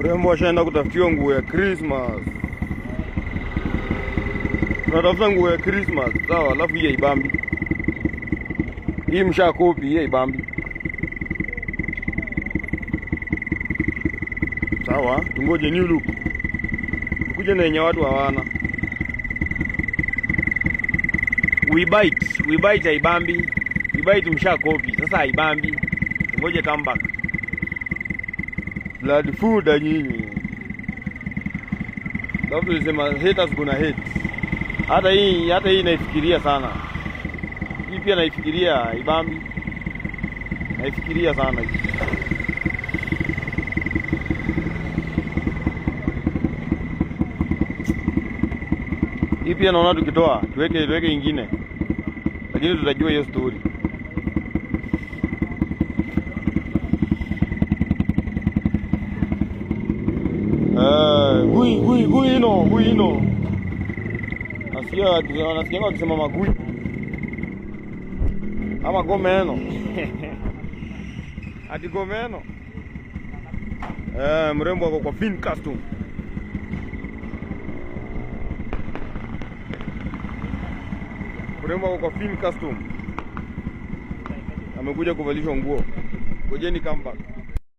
Mrembo ashaenda kutafutiwa nguo ya Christmas. Tunatafuta nguo ya Christmas, sawa, alafu hii haibambi. Hii mshakopi, hii haibambi. Sawa, tungoje new look. Tukuje na yenye watu hawana. We bite haibambi. We bite mshakopi, sasa haibambi. Tungoje comeback. Blood food nyinyi. Alafu tulisema haters gonna hate. Hata hii naifikiria sana. Hii pia naifikiria haibambi. Naifikiria sana hii. Hii pia naona tukitoa tuweke ingine. Lakini tutajua hiyo story. Gui ino, gui ino. Nasikia wakisema magui. Ama gomeno. Ati gomeno. Mrembo wako kwa fin custom. Mrembo wako kwa fin custom. Amekuja kuvalishwa nguo. Ngojeni comeback.